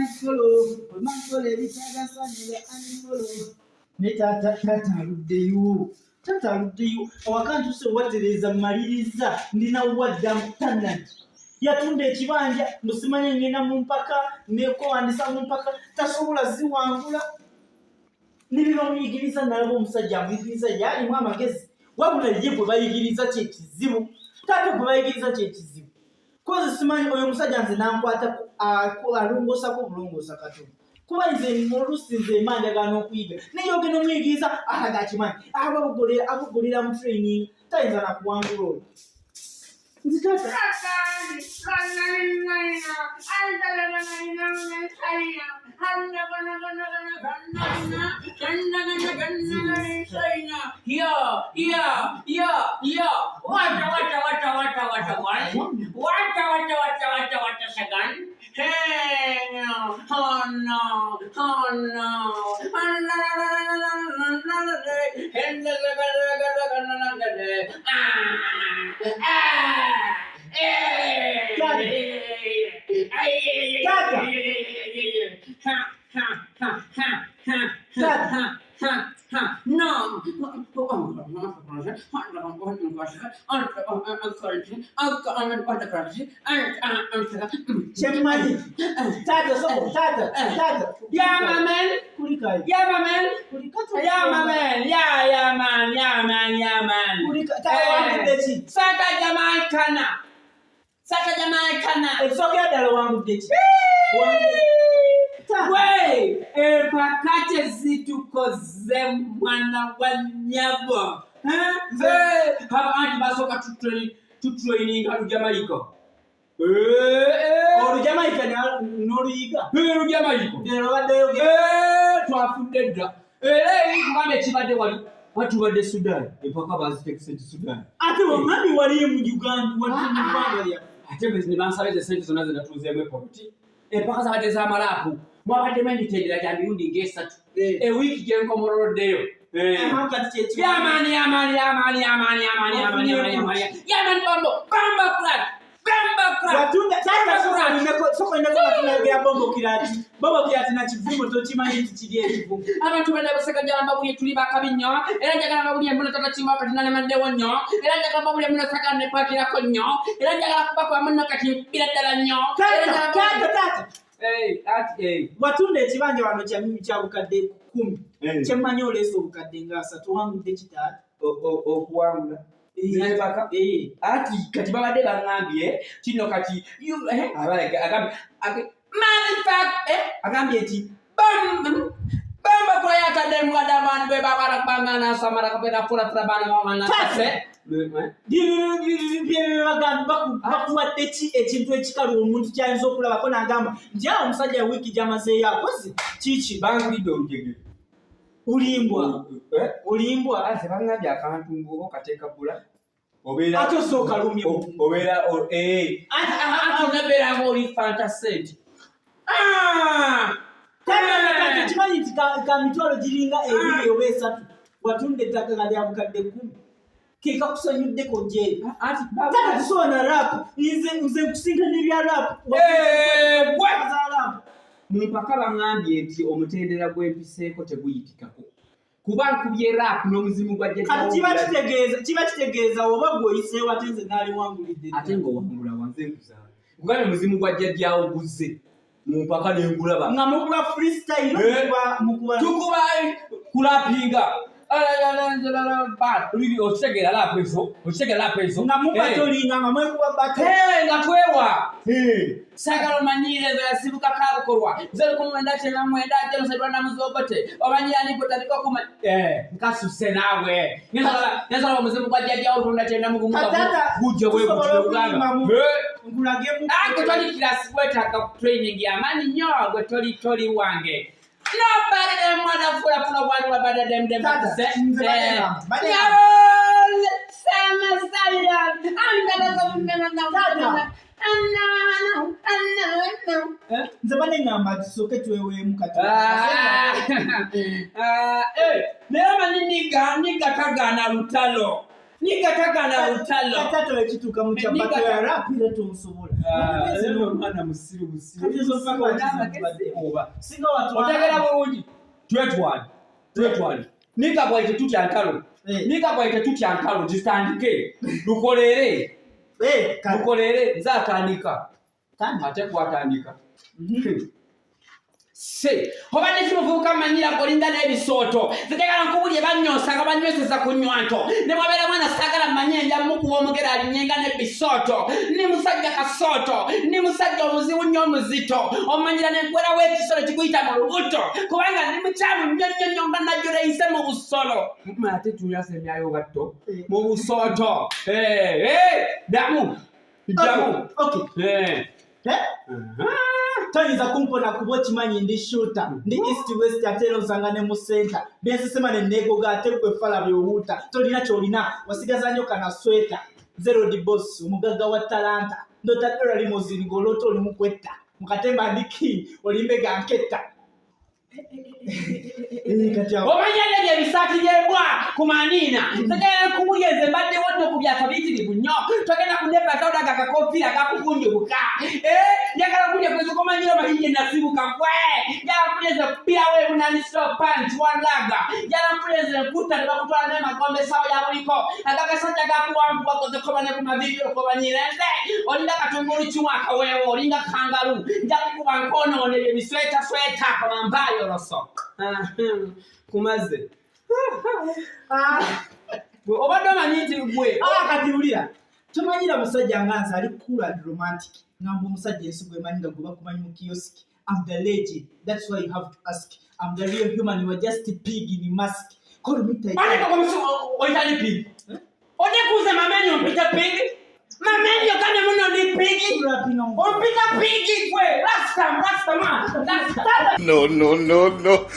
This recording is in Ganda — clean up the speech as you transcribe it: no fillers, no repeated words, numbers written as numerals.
Unfollow, bwe ebitagasa ne unfollow. Naye taata, taata aluddeyo, taata aluddeyo awaka. Ntuuse owatereeza, mmaliriza, ndina waddamu tannajja. Yatunda ekibanja, mbusimanye ngenda mu mpaka, nekowandisa mu mpaka, tasobola ziwangula. Nebibamuyigiriza, nalaba omusajja amuyigiriza yalimu amagezi, wabula ye gwe bayigiriza kyekizibu. Taata, gwe bayigiriza kyekizibu. Kozi simanyi oyo omusajja nze nankwata alongoosako obulongoosa katono, kuba nze oluusi nze mba njagala n'okuyiga, naye ogenda omuyigiriza alaga akimanyi, abugolera mu training, tayinza nakuwangula oyo. Nze taata. Yeah. What, one? What, second? Hey, no, oh no, oh no. Ah, ah, Tata. Ha, ha, ha, ha, ha, ha, ha, ha, no. Kyemmanyi taata, soko taata, taata. Yeah, my man. Kulikayo. Yeah, my man. Kulika. Yeah, my man. Yeah, man. Yeah, man. Yeah, man. Kulika taata, wangudde ki? Saka Jamaicana. Saka Jamaicana. Ekisookera ddala, wangudde ki? Taata. We, empaka tezitukoze, mwana wa nnyabo. Anti basooka tutraininga Lujamaika. Olujamaika n'oluyiga? Lujamaika. Lero obaddeyo? Twafudde dda. Era eri kubanga ekibadde wali watubadde Sudan, empaka bazitekese nti Sudan. Ate wamami waliyo mu Uganda, wali mu ggwanga lyaffe. Ate ne bansaba ezo sente zonna zenatuuzeemu epoloti. Empaka zabadde z'amalaapu, mwabaddemu emitendera gya mirundi ng'esatu. Ewiiki gyenkomololoddeyo. Aha, kati kyeki? Yamani, yamani, yamani, yamani, yamani, yamani, yamani, yamani, yamani, bombo bombo crack, bombo crack. Watunda taata, soko olindeko nga tunayogera bombo kirati, bombo kirati na kivumo, tokimanyi nti kiri ekivumo? Abantu bana baseka, njagala mbabulye tuli bakabi nnyo, era njagala mbabulye mbuno tata kimba kati nalemaddewo nnyo, era njagala mbabulye muno sagala nepakirako nnyo, era njagala kubakuba muno kati mpira ddala nnyo. Era Taata, njagala. taata, taata. Eh, ati, eh. Watunda ekibanja wano kya bukadde 10. Kyemmanyi oleese obukadde nga 30. Wangudde ki, taata? Okuwangula empaka? Eh. Ati kati babadde baŋŋambye kino kati agambye motherfucker, agambye nti bamba koyatadde muganda abantu be babala kubangana samara kapera fura fura bana bana. Taata. Bagamba bakuwadde ki? Ekintu ekikalu omuntu kyayinza okulabako n'agamba nti awo omusajja wiiki gy'amazeeyo akoze kiki? Bangulidde olujegere. Olimbwa, olimbwa. Ate baŋŋambye akantu ng'oba okateeka bbula obeera Ate osooka lumye. Obeera ate onabeeranga oli fanta sente. Kati kimanyi nti ka mitwalo giringa 2 oba 3, watunda ettaka nga lya bukadde 10, ke kakusanyuddeko jeeri? Ati Taata, tusobola na rap. Nze nkusinga n'ebya rap. Eh, gwe! Za rap. Mu mpaka baŋŋambye nti omutendera gw'empiseeko teguyitikako kuba nkubye rap n'omuzimu gwa jjajja. Kati kiba kitegeeza oba gweoyiseewo, ate nze naaliwangulidde. Ate ng'owangula wanze nkuzaala kugambye muzimu gwa jjajjaawo guzze mu mpaka nengulaba. Nga mukuba freestyle? Eh. Mukuba Tukuba kulapinga, okitegeera rap ezo, okitegeera rap ezo. Nga mubatolinga, nga mwekuba battle? Hey, nga twewa sagala omanyire nze nasibuka kabukolwa nze 1990 genocide lwanamuzobote omanyira nigwe tandika okuma nkasuse naawe nensala omuzimu gwa jjajjawo tunda kyenda mugumu. Katata, Gujja bwe tusobola gutyo. okuyimba nkulagemu. Gwe toli kirasi, wetaaga training y'amaanyi nnyo. Gwe toli wange. Nobody them mother full of one better them them. Tata, nze badde ngamba. Tata. Nze badde ngamba tusooke tweweemu kati. Naye omanyi nigga tagaana lutalo, nigga tagaana lutalo. Taata, wekituuka mu kya battle ya rap era tonsobola. Omwana musiru musiru. Otegera bulungi. Twetwale. Twetwale. Nika bwaite tutya ntalo. Eh. Nika bwaite tutya ntalo zitandike. Lukolere. Lukolere nze atandika. Ate kwatandika. Se obadde ki muvubuka manyira olinga n'ebisooto nzijagala nkubulye banyonsa nga banyweseza ku nywanto ne bwabeera mwana saagala mmanye nja mukuwa omugera alinyenga n'ebisooto ndi musajja kasooto ndi musajja omuzibu nnyo omuzito omanyira nenkwerawo ekisolo kikuyita mu lubuto kubanga ndi mukyamu nnyo nnyo nnyo nga najjula eyise mu busolo ate tuyasemyayo gatto mu busooto ddamu ddamu. Okay. Eh. Eh? Toyinza kumpona kuba okimanyi ndi shuta ndi east west ate era osanga ne mu center bensesema ne neegoga ate gwe fala byowuuta tolina kyolina wasigaza nnyo kana sweta zero di boss omugagga wa talanta ndota dola limozini ng'oloota oli mu kwetta mu katemba ndi king olimbega nketta. Eh, kati awo Omanya nebyo ebisaati by'embwa ku maniina tegenda nkubulye nze mbaddewo nno ku byasa biyitirivu nnyo togenda kunepakawudaga akakofiira kakukunjubuka. Eh, njagala kulya kwezikomanyiro mayinje nasibuka kwe njagala kulya nze kubirawo ebunaniso punch one laga njagala mpulye nze nkutta ne bakutwala n'emagombe esawo ya buliko agagasajja gakuwanvu wakozekoba ne ku mavivi okomanyira nze olinga katungulu kimu akaweewo olinga kangalu nja kukuba nkonoona ebyo ebisweta sweta komambayo oloso kumaze. Ah, Gwe obadde omanyi nti gwe ah, kati wulira tomanyira musajja nga nze ali cool and romantic ngamba omusajja ensi gwemanyi nga gwe bakumanyi mu kiosk. I'm the legend, that's why you have to ask. I'm the real human, you are just a pig in a mask. Call me Tycoon. Oyitani pig odekuze mamenyo mpita pig mamenyo kane muno ndi pig Rapping on- ompita pig gwe rasta rasta man rasta. No, no, no, no.